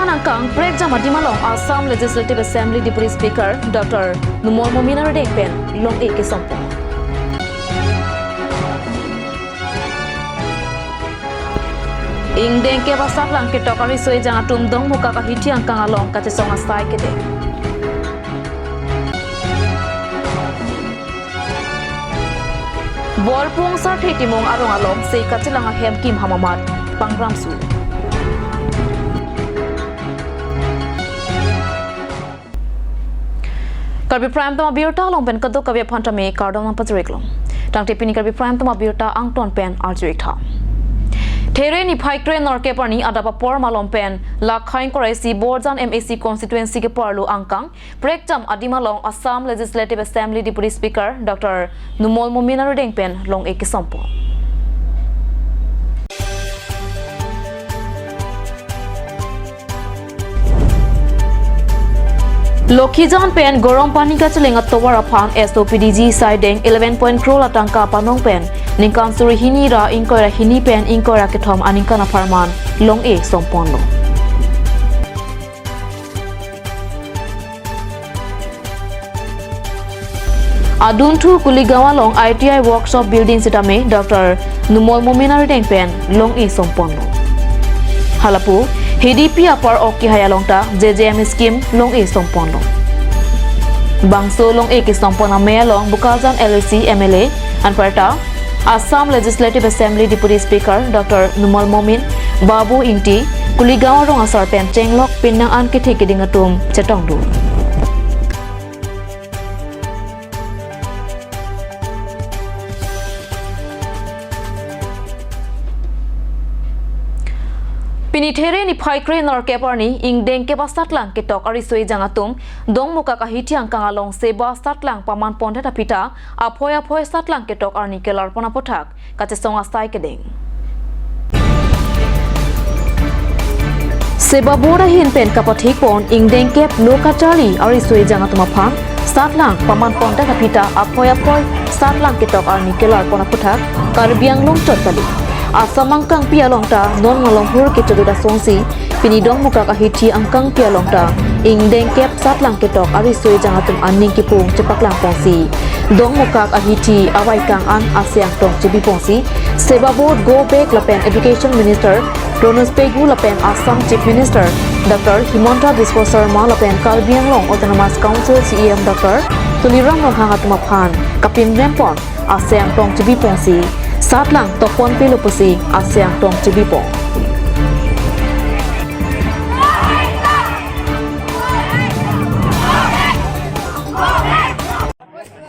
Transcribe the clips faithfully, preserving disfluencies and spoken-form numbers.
Nangkang prekjam adim along Assam Legislative Assembly Deputy Speaker Doctor Numal Momin arideng pen long-e kesompon. Ingdeng kep asatlang ketok ariso ejang atum Dongmukak ahithi angkang along kachesong asai kedeng. Bolpung Sarthe Timung arong alongsi kachelang ahem kim hamamat pangramsu. Karbi Prime Time abirta along pen kadokave aphan tame kardom nangpajir-ik long. Tangte pini Karbi Prime Time abirta angton pen arju-ik tha. There niphai kre nerkep arni adap apor malom pen la khang korai si Borjan M A C constituency keparlo angkang prekjam adim along Assam Legislative Assembly Deputy Speaker Doctor Numal Momin arideng pen long-e kesompon. Lokhijan pen Gorompani kacheleng atovar aphan S O P D G saideng eleven point crore atangka panong pen ningkan suri hini ra ingkoi ra hini pen ingkoi ra kethom aningkan apharman long-e somponlo. Adunthu Kuligaon along I T I workshop building sitame Doctor Numal Momin arideng pen long-e somponlo. Halapu H D P apar ok kehai along ta J J M scheme long-e somponlo. Bangso long-e kesompon amei along Bokajan L A C M L A anparta Assam Legislative Assembly Deputy Speaker Doctor Numal Momin, Babu Ingti, Kuligaon rong asar pen chenglok pinnang an kethe keding atum chetongdun. Pini there niphai kre nerkep arni ingdeng kep asatlang ketok ariso ejang atum Dongmukak ahithi angkang along seba asatlang pamanpondet aphi ta aphoi aphoi asatlang ketok arni kelarpon aputhak kachesong asai kedeng. Seba board ahin pen kapathikpon ingdeng kep lo kacharli ariso ejang atum aphan satlang pamanpondet aphi ta aphoi aphoi satlang ketok arni kelarpon aputhak Karbi Anglong chot kali. Assam angkangpi along ta non malomhur kechedot asonsi pini Dongmukak ahithi angkangpi along ta ingdeng kep satlang ketok ariso ejang atum aning kipung chepaklangponsi Dongmukak ahithi avaikang an aseng tong chebiponsi Seba Board go back lapen Education Minister Ronoj Pegu lapen Assam Chief Minister Doctor Himanta Biswa Sarma lapen Karbi Anglong Autonomous Council C E M Doctor Tuliram Ronghang atum aphan kapinrempon aseng tong chebiponsi satlang tokpon pilo pusi aseng tong chebipon.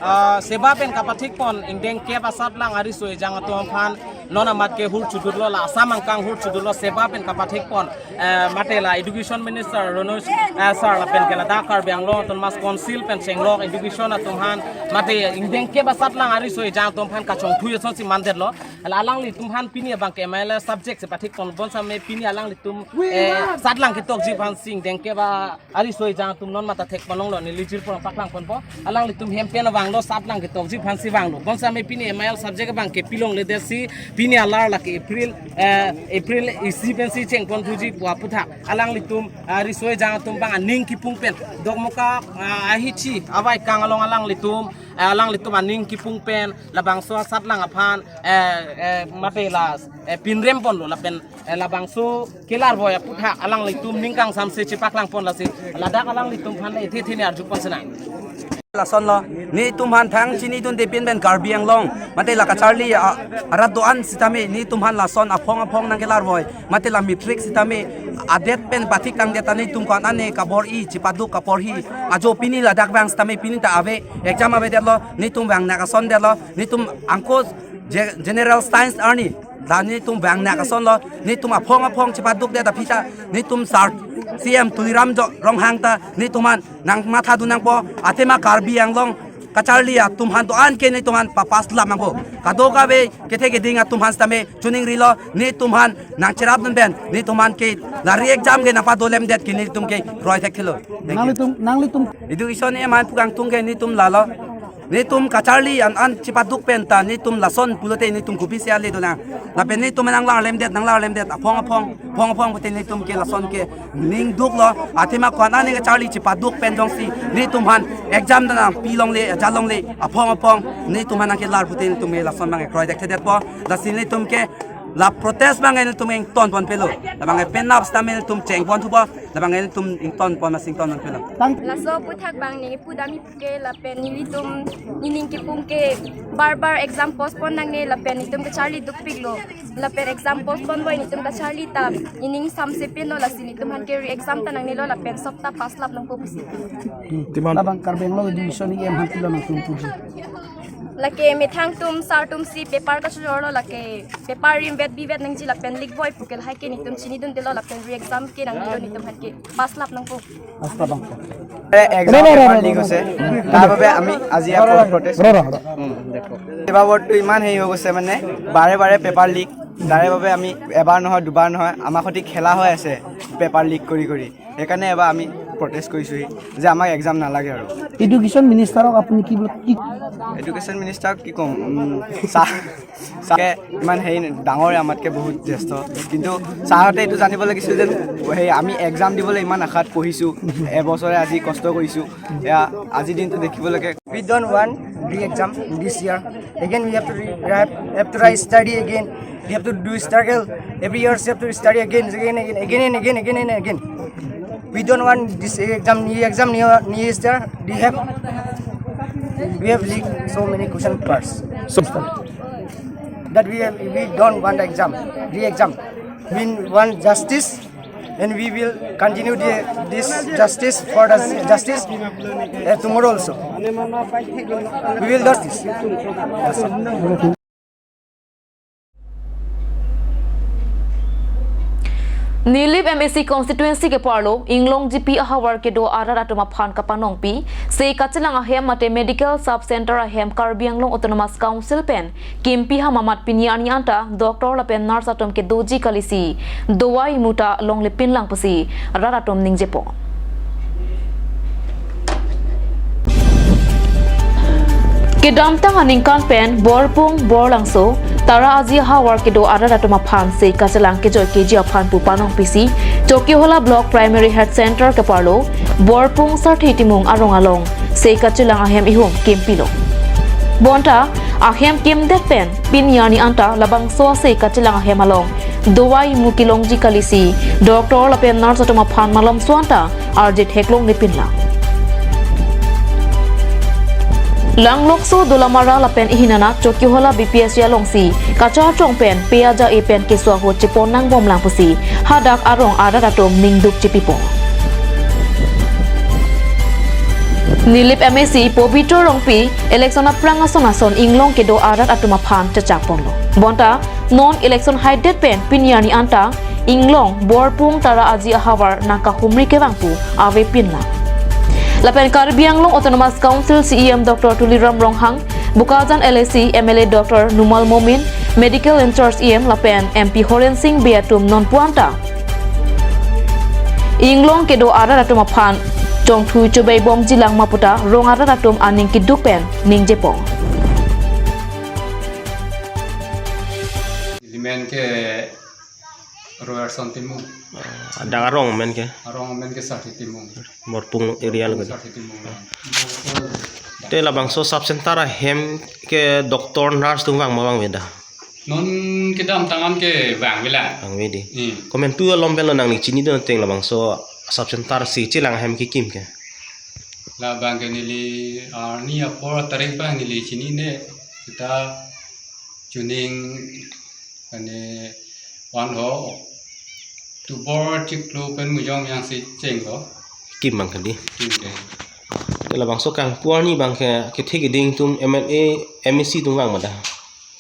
Ah, seba pen kapathikpon ingdeng kep asatlang ariso ejang atum aphan non amat ke hur chudutlo, la Assam angkang hur chudutlo, seba pen kapathikpon, eh, mate la Education Minister Ronoj, eh, sir lapen ke ladak Karbi Anglong Autonomous Council pen chenglok education atum aphan mate ingdeng kep asatlang ariso ejang atum aphan kachongthui asonsi mandetlo. La alanglitum aphan pini abang ke M L A subject si pathikpon, bonsitame pini alanglitum, eh, satlang ketokji aphansi ingdeng kep a ariso ejang atum non mata thekpon longlo, neli jirpo paklangponpo. Alanglitum hem pen vanglo, satlang ketokji aphansi vanglo. Bonsitame pini M I L subject abang ke pilongledetsi pini alar lake April, eh, April isi pensi chengponthuji pu aputhak alanglitum, ah, ariso ejang atum abang aning kipung pen Dongmukak, ah, ahithi avaikang along alanglitum, eh, alanglitum aning kipung pen labangso satlang aphan, eh, eh, mate la, eh, pinremponlo lapen eh, labangso kelarvoi aputhak alanglitum ning kangsamse chepaklangpon, lasi ladak alanglitum aphan la ithi ithi ne arjupon sinang. Lasonlo, netum aphan thang chinidunde pin pen Karbi Anglong mate la kacharli a, arat do-an sitame netum aphan lason aphong aphong nangkelarvoi mate la matric sitame adet pen pathiktangdet ta netum ko-an ane kabor-i chipaduk kaporhi ajo pini ladak vang sitame pini ta ave exam avedetlo, netum vangnak asondetlo, netum angko ge-, General Science arni la netum vangnak asonlo, netum aphong aphong chepadukdet aphi ta netum sir C M Tuliram jo Ronghang ta netum aphan nangmathadun nangpo, athema Karbi Anglong kacharli atum aphan do-an ke netum aphan papass lam nangpo. Kadokave kethe keding atum aphan sitame chuningrilo, netum aphan nangcherapdun pen netum aphan ke lari exam ke nangpadolemdet ke netum ke roi thekthelo. Thank you. Nanglitum, nanglitum. Education e man pukangtung ke netum lalo. Netum kacharli an an chepaduk pen ta netum lason pulote netum kopisi ale dolang. Lapen netum nanglarlemdet, nanglarlemdet aphong aphong. Aphong aphong pute nelitum ke lason ke ning duklo, athema ko-an aning kacharli chepaduk pen jongsi nelitum aphan exam ta nangpi longle, ajat longle, aphong aphong nelitum aphan nangkelar pute nelitum ke lason abang ke kroidetthedetpo. Lasi nelitum ke la protest abang nelitum ingtonpon pelo. Labang ke penap sitame nelitum chengpon thupo. Labang nelitum ingtonpon, masing tonpon pelo. Laso aphuthak abang neli pudam ke lapen nelitum nening kepung ke bar bar exam postpone nangne lapen nelitum kacharli dukpiklo. Lapen exam postpone boi nelitum kacharli ta nening samse pinlo, lasi nelitum aphan ke re-exam ta nangnelo lapen sop ta pass lap nangpo pusi. Labang Karbi Anglong Education E M aphan pilo nangtum puji. Lake methang atum sir atum si paper kachojorlo, lake paper rimvet bivet nangji lapen leak boi pu ke lahai ke nelitum chinidundelo lapen re-exam ke nangnelo, nelitum aphan ke pass lap nangpo. Asta bang. Exam paper leak হৈছে, তাৰ বাবে আমি আজি ইয়াত প্ৰটেষ্ট। কেইবাবৰ্ষটো ইমান হেৰি হৈ গৈছে, মানে বাৰে বাৰে পেপাৰ লিক, তাৰে বাবে আমি এবাৰ নহয় দুবাৰ নহয়, আমাৰ সৈতে খেলা হৈ আছে পেপাৰ লিক কৰি কৰি। সেইকাৰণে এবাৰ আমি প্ৰটেষ্ট কৰিছোঁহি যে আমাক এক্সাম নালাগে আৰু। এডুকেশ্যন মিনিষ্টাৰক আপুনি কি বুলি, কি? এডুকেশ্যন মিনিষ্টাৰক কি ক'ম, উম, ছাৰ ছাৰে ইমান হেৰি ডাঙৰ, আমাতকৈ বহুত জ্যেষ্ঠ, কিন্তু ছাৰহঁতে এইটো জানিব লাগিছিল যেন সেই আমি এক্সাম দিবলৈ ইমান আশাত পঢ়িছোঁ, এবছৰে আজি কষ্ট কৰিছোঁ, এয়া আজিৰ দিনটো দেখিবলৈকে। We don't want re-exam this year. Again, we have to re-, have, have to write study again. We have to do struggle. Every year, we have to study again, again, again, again, and again, again, and again. We don't want this exam, new exam, new, new year. We have, we have leaked so many question papers. So that we have, we don't want exam, re-exam. We want justice, and we will continue the, this justice for the justice, uh, tomorrow also. We will justice. Nilip M A C constituency keparlo Inglong G P ahavar kedo arat atum aphan kapanongpi sei kachelang ahem mate medical sub center ahem Karbi Anglong Autonomous Council pen kimpi aham amat pini arni anta doctor lapen nurse atum kedoji kalisi dawai muta longlepin lang pusi rat atum ningjepo. Kedamtang aningkan pen Borpung, Borlangso, Tara Aji ahavar kedo arat atum aphan sei kachelang kejoi keji aphan pu panongpisi Chokihola Block Primary Health Center keparlo Borpung Sarthe Timung arong along sei kachelang ahem ihum kimpilo. Bonta ahem kimdet pen pini arni anta labangso asei kachelang ahem along dawai mu kelongji kalisi doctor lapen nurse atum aphan malomso anta arje theklonglepin lang. Langlokso Dolamara lapen ihinana Chokihola B P S C alongsi kacharchong pen pe aja e pen keso ahut chepon nangbom lang pusi hadak arong arat atum ningduk chipipo. Nilip M A C Pobitro Rongpi election aphrang ason ason Inglong kedo arat atum aphan chechakponlo. Bonta non election haidet pen pini arni anta Inglong, Borpung, Tara Aji ahavar nangkahumri kevang pu avepin lang. Lapen Karbi Anglong Autonomous Council C E M Doctor Tuliram Ronghang, Bokajan L A C M L A Doctor Numal Momin, Medical in-charge E M lapen M P Horen Sing Bey atum nonpu anta Inglong kedo arat atum aphan chongthui chobeibomji lang ma puta rong arat atum aning keduk pen ningjepo. Ili men ke Royerson Timung. Adang arong men ke? Arong men ke Sarthe Timung. Borpung area lo ke? Sarthe Timung. Te labangso sub center ahem ke doctor nurse atum vang ma vangve da? Non kedamtang an ke vangve lang. Vangve di. Hmm. Komantu alom pen lo nangli chinidun ateng labangso sub center si chelang ahem kekim ke? Labang ke neli arni apor tarik abang neli chinine, kita chuning ane van ho October chiklo pen mujong yang si chenglo. Kim abang kali. Kim de. Te labangso kangpu arni abang ke kethe keding atum M L A, M A C atum vang ma da?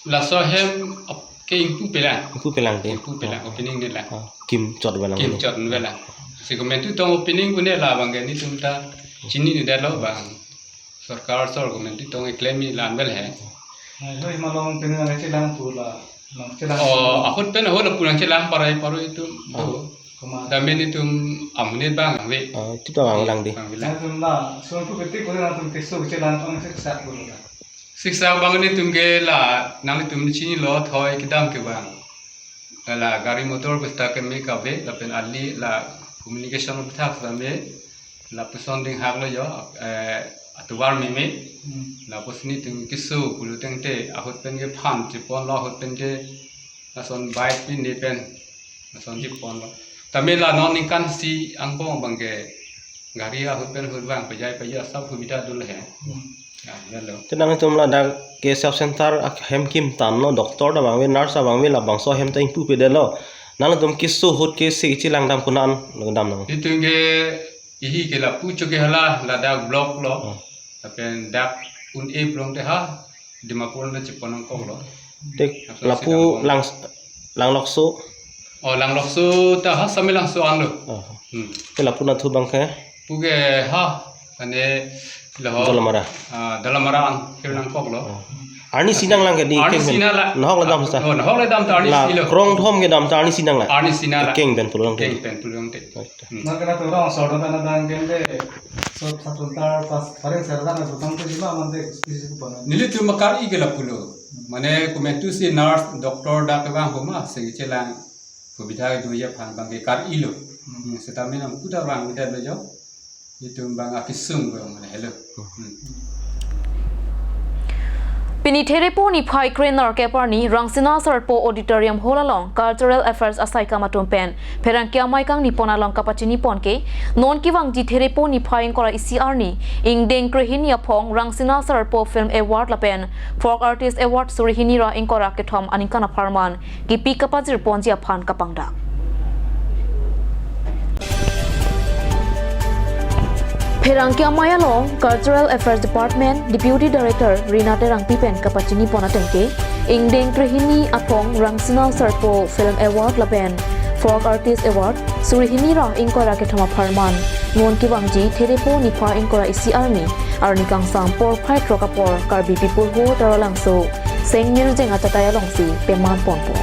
Laso ahem ap-, ke ingpu pelang. Ingpu pelang de. Ingpu pelang, opening de lang. Ah, kimchot ve lang. Kimchot ve lang. Si komantu tong opening pune labang ke nelitum ta chinine detlo bang. Sorkar asor komantu tong eklem ni lang vel he. Hai, hoi malong pen nangchelang pu la, nangchelang. Oh, ahut pen ahut la pu nangchelang parai paroi atum. Ah. Do. Koma. Dam nelitum amonit abang vangve. Ah, itum ta vanglang di. Vangve lang. Nangtum la, son ku betik ko nangtum keso chelang pang siksa pu la. Siksa abang nelitum ke la, nanglitum chinilo thoi kedam ke bang. la gari motor bista keme kave, lapen ali la communication bista kame, lapuson dinghak lo jo, eh, atovar meme, Hmm. Lapuson netum keso pulo tangte, ahut pen kephan chepon lo, ahut pen ke lason bike pen ne pen, lason chepon lo. Tame la non ningkan isi angbong abang ke gari ahut pen ahut vang pejai pejai asap hubida dul he. Hmm. Ya, ya lo. Te nangtum ladak ke sub center ahem kim tan lo, doctor ta vangve, nurse ta vangve, labangso ahem ta ingpu pede lo. Nangtum keso ahut ke si ichi langdam kunan, langdam nang. Itum ke ihi ke lapu choke hala ladak block lo. Hmm. Lapen dak un-e plong te ha Dimapur na chepon nangkok lo. Te lapu lang, langlokso. Oh, langlokso ta ha Samelangso an lo. Oh. Hmm. Te lapu nathu abang ke? Pu ke ha, ane lo. Dolamara. Ah, Dolamara an kir nangkok lo. Oh. Arnisi nanglang ke di Arnisi keng pen. Nala. Nahok le dam sa. Oh, nahok le dam ta Arnisi La lo. Krongthom kedam ta Arnisi nanglang. Arnisi nala. Keng pen pulang te. Keng pen pulang te. Right. Hmm. Nang kena tu orang sorda na dan kende. So satu tar pas paling serda na butang tu lima mande kusi kusi kupana. Nelitum kar-i ke lapulo. Mane komantu si nurse, doctor dak kevang homa, sing chelang. Hubida do aphan abang ke kar-i lo. Hmm. Hmm, seta menang kuda vang udah lo jo. Itum abang akesung abang mane helo. Hmm. Pini Therepo niphai kre-nerkep arni Rangsina Sarpo Auditorium Hall along Cultural Affairs asaikam atum pen pherangke amei kangnipon along kapachinipon ke non kevangji Therepo niphai ingkoi ra isi arni ingdeng krehini aphong Rangsina Sarpo Film Award lapen Folk Artist Award suri hini ra ingkoi ra kethom aningkan apharman kipi kapajirponji aphan kapangdak. Pherangke amei along Cultural Affairs Department Deputy Director Rina Terangpi pen kapachinipon ateng ke, ingdeng krehini aphong Rangsina Sarpo Film Award lapen Folk Artist Award suri hini ra ingkoi ra kethom apharman non kevangji Therepo niphai ingkoi ra isi arni, arni kangsam porphai throk apor Karbi People Ho Taralangso Seng Mirjeng achatai alongsi peman ponpo.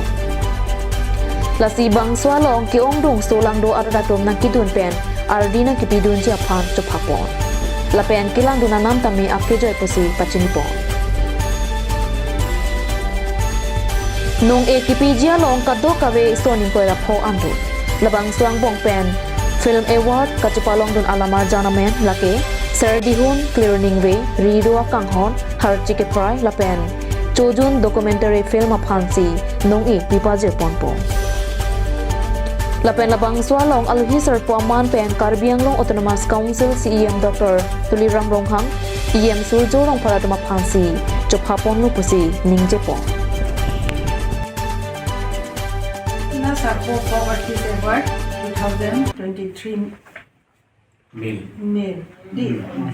Lasi bangso along ke-ongdung solangdo arat atum nangkedun pen ardi nangkepidunji aphan chophapon. Lapen kelangdun anam tame ap kejoi pusi pachinipon. Nong-e kepiji along kadokave son ingkoi ra pho an do. Labangso angbong pen Film Award kachepalongdun alam arjan amen lake Serdihun, Klirningve, Rido Akanghon, Harchi Keprai lapen Chojun documentary film aphansi nong-e pipajirponpo. Lapen labangso along alohi sarpo aman pen Karbi Anglong Autonomous Council C E M Doctor Tuliram Ronghang, E M Surjya Rongphar atum aphansi chophaponlo pusi ningjepon. Rangsina Sarpo Folk Artist Award two thousand twenty-three Male. Male. Di. Hmm.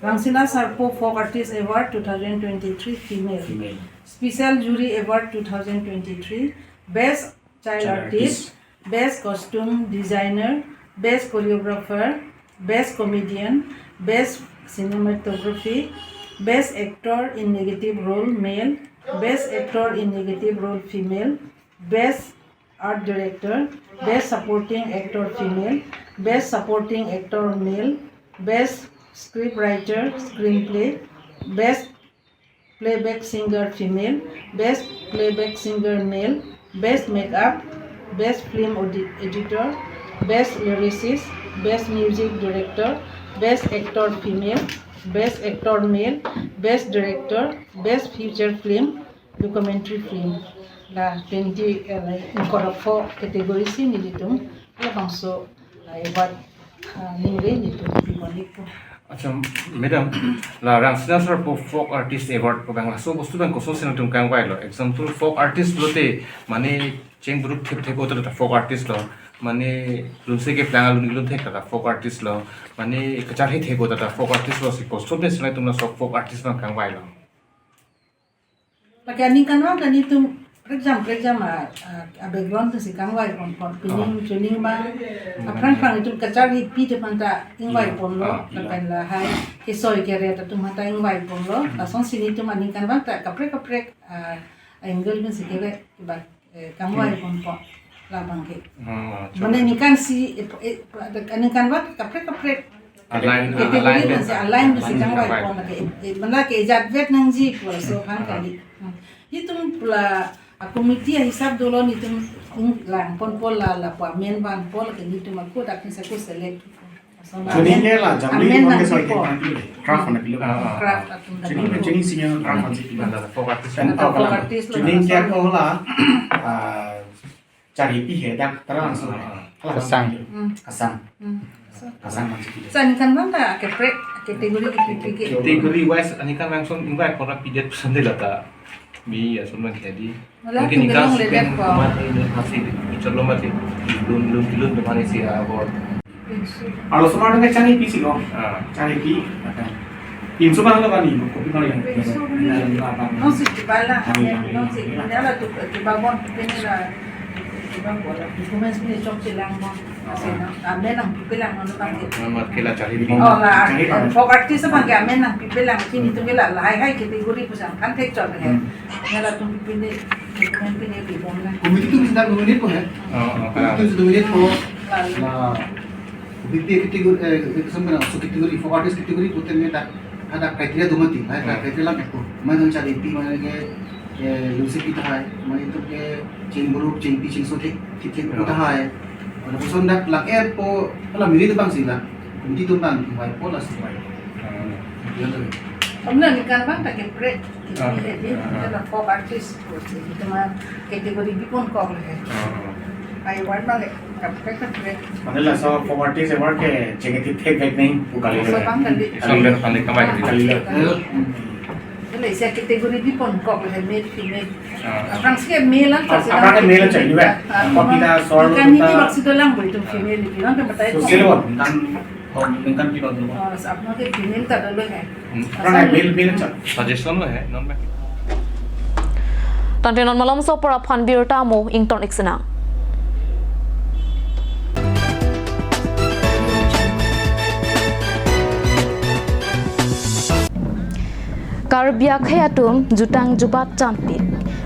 Rangsina Sarpo Folk Artist Award two thousand twenty-three female. Female. Special Jury Award two thousand twenty-three, Best Child Child Artist, Artist. Best Costume Designer, Best Choreographer, Best Comedian, Best Cinematography, Best Actor in Negative Role Male, Best Actor in Negative Role Female, Best Art Director, Best Supporting Actor Female, Best Supporting Actor Male, Best Script Writer Screenplay, Best Playback Singer Female, Best Playback Singer Male, Best Makeup, Best Film Audi- Editor, Best Lyricist, Best Music Director, Best Actor Female, Best Actor Male, Best Director, Best Feature Film, Documentary Film. La twenty, eh, ingkoi ra pho category si nelitum labangso, eh, award, eh, ningve nelitum piponpo. Acha, madam, la Rangsina Sarpo Folk Artist Award pu abang laso bostu abang kosonsi nangtum kangvailo. Example, folk artist pulote mane cheng buruk thepthep ota ta folk artist lo. Mane lunse keplang alun ilun thek ta folk artist lo. Mane kacharhe thek ota ta folk artist lo, si kosonsi nangtum laso folk artist abang kangvailo. Lake aningkanvang ta nelitum prekjam prekjam a, a, a background si kangvaiponpo. Pining Ah. chuning abang, Hmm. aphrang phrang itum kacharhepi atum aphanta ingvaiponlo. Ah, lapen lahai kesoi keret atum aphanta ingvaiponlo. Hmm. Lasonsi nelitum aningkanvang ta kaprek kaprek, ah, angle pensi kevek, eh, kangvaiponpo labang ke. Hmm, Mane chuning. Ningkan isi, eh, eh, aningkanvang kaprek kaprek. Align, category align, pensi align pensi align kangvaipon kangvai. Lake, eh, mana ke ajat vet nangji pu laso aphan Ah. kali. Hmm. Itum pu la A committee ahisap dolo, netum ing lang ponpo, la lapu amen vangpo, lake netum ako dak ni sako select. Chuning ke la, jabri amen nang ke soi ke pipo. Craft na pipo. Ah, ah. Craft atum dak. Chuning ke, chuning senior craft na pipo. Ada, ada folk artist. Dan ada folk artist. Chuning ke ako la, ah, Charipi he dak Taralangso. Ah, ah. Hala Kasang. Hmm. Kasang. Hmm. Kasang masih tidak. So, aningkanvang ta kaprek category kipi ke? Category wise, aningkanvang ason invite pora pidet pesan de lata. Mi ya ason mangkedi. Wala, mungkin tinggal ikas lele pen ko. Mati, mati, picture lo mati. Lun, lun, lun, teman isi abor. Alo semua dengan cari pisi ko. Ah. Cari pi. Pinso ba lo kani, kopi kali. Pinso kani. Nah, apa? Non si kibala, non si, ini ala tu kibabon, ini la, kibabon, documents ni chok chelang mo. Kasi no, amen nangpipelang, non bang. Nama kila cari di. Oh, la, folk artist bang ke amen nangpipelang, kini tu kila, lahai hai category pusang, kan thek chok he. Hmm. Nala tu pipili, document pini di bom na. Committee tu bisa nominate ko he? Oh, oh, committee tu bisa nominate ko. Lalu. Nah. Kopi category, eh, sampai na, so category, folk artist category, pute me dak, ada criteria do mati, hai, hmm, criteria lang ekko. Mana cari pi, mana ke, eh, lusi pi tahai, mana itu ke, ching group, ching pi, ching so thek, thek, thek, hmm, tahai. Kalau kosong dak, lak eh po, kalau miri tu bang sih lah, kunci tu bang, invite po lah sih, invite. Hmm. Ya, tuh. Kamu nanti kan bang, pakai break. Ah, ah. Jadi, kita folk artist, kita mah category bipon kok le. Ah, ah. Ai wan bang le, kap kap kap le. Mana laso folk artist award ke chengeti thek bek neng, pu kali le. Laso bang kali. Isong le panik kamai. Kali le. Kali le, isi category bipon kok le, male, female. Ah. Aphrang si male an, aphrang si male an chai, di ba? Ah, ah. Kopi ta sor kan ini ta. Maksud dalam boy tu female, di mana tempat itu? So, sila wan, kan Oh, ningkan pi bang dulu. Oh, sa apno ke pinin ta dolo he. Hmm. Aphrang male, male chak. Suggestion lo he, non male. Tangte non malomso apor aphan birta mo ington ik sena. Karbi akhei atum jutang jubat chanpik.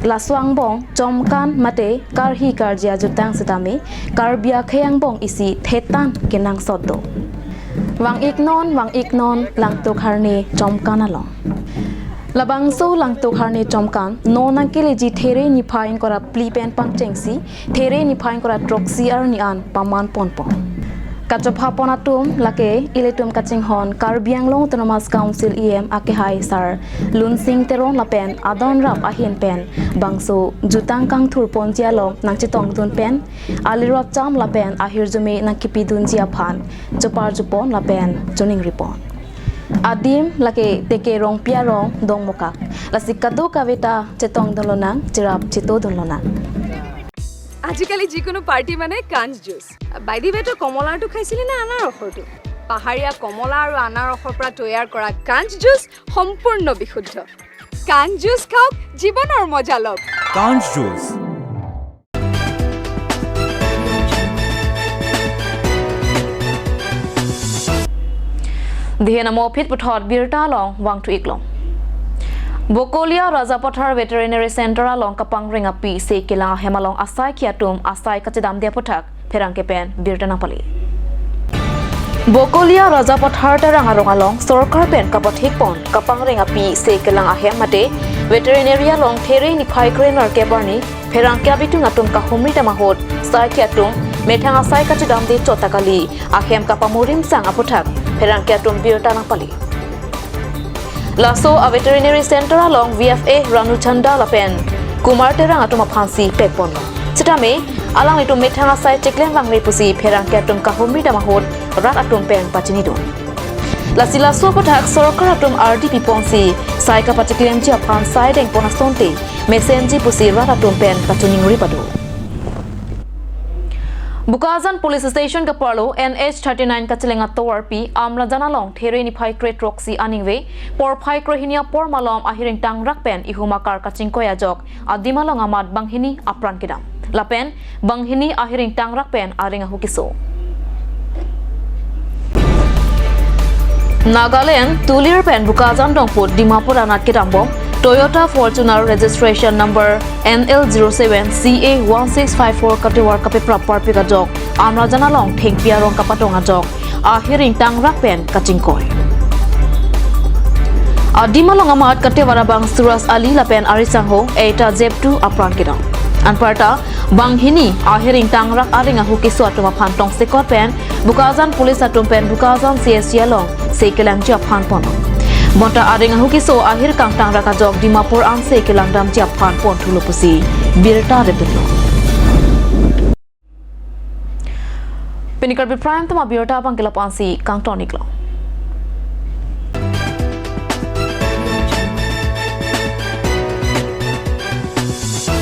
Laso angbong chomkan mate karhi karja jutang setame Karbi akhei angbong isi thetan kenangsot do. Vang ik non, vang ik non, Langtuk Harne chomkan along. Labangso Langtuk Harne chomkan non nangkeleji There niphai ingkoi ra phli pen pangchengsi There niphai ingkoi ra throksi arni an paman ponpon. Kachopha pon atum lake ilitum kachinghon Karbi Anglong Autonomous Council E M akehai sar Lunsing Teron lapen adon rap ahin pen bangso jutang kangthur ponji along nangchetongdun pen alirot cham lapen ahirjume nangkipidunji aphan chopar jupon lapen choningri pon. Adim lake Teke Rongpi arong Dongmukak. Lasi kadokave ta chetongdun lonang, cherap chetodun lonang. আজিকালি যিকোনো পাৰ্টি মানে কাঞ্চ juice. By the ৱে, তই কমলাৰটো খাইছিলি নে আনাৰসৰটো? পাহাৰীয়া কমলা আৰু আনাৰসৰ পৰা তৈয়াৰ কৰা কাঞ্চ জুচ সম্পূৰ্ণ বিশুদ্ধ। কাঞ্চ জুচ খাওক, জীৱনৰ মজা লওক। কাঞ্চ juice. Dihen amo aphi puthot birta along vangthu ik long. Bokolia Rajapathar Veterinary Center along kapangreng api se kelang ahem along asaikhi atum asai kachedamde aphuthak pherangke pen birta nangpale. Bokolia Rajapathar Terang arong along sorkar pen kapathik pon kapangreng api se kelang ahem mate veterinary along There niphai kre-nerkep arni pherangke abitung atum kahumri dam ahut saikhi atum methang asai kachedamde chot ta kali ahem kapamurim sang aphuthak pherangke atum birta nangpale. Laso a veterinary center along V F A Ranu Chanda lapen Kumar Terang atum aphansi pekponlo. Sitame alanglitum methang asai cheklem vangre pusi pherangke atum kahumri dam ahut rat atum pen pachinidun. Lasi laso aphuthak sorkar atum ardi piponsi sai kapacheklemji aphan sai dengpon asonte mesenji pusi rat atum pen kachoningri pado. Bokajan Police Station kaparlo N H thirty-nine kacheleng atovarpi Amrajan along There niphai kre-throksi aningve porphai kre-hini apor malom ahiring tangrak pen ihum akar kachingkoi ajok adim along amat banghini apran kedam. Lapen banghini ahiring tangrak pen areng ahu keso. Nagaland, Tulir pen Bokajan Dongput Dimapur anat kedambom Toyota Fortuner registration number N L zero seven C A one six five four katovar kapeprap parpik ajok Amrajan along thengpi arong kapatong ajok ahiring tangrak pen kachingkoi. Adim along amat katevar abang Suraj Ali lapen ari sangho eita Jeptu apran kedam. Anparta banghini ahir ingtangrak areng ahu keso atum aphan tongsekot pen Bokajan police atum pen Bokajan C S C alongsi kelangji aphan pon. Bonta areng ahu keso ahir kangtangrak ajok Dimapur ansi kelangdamji aphan pon thulo pusi birta rebitlo. Pini Karbi Prime Time abirta abang ke lapu-ansi kangton iklo.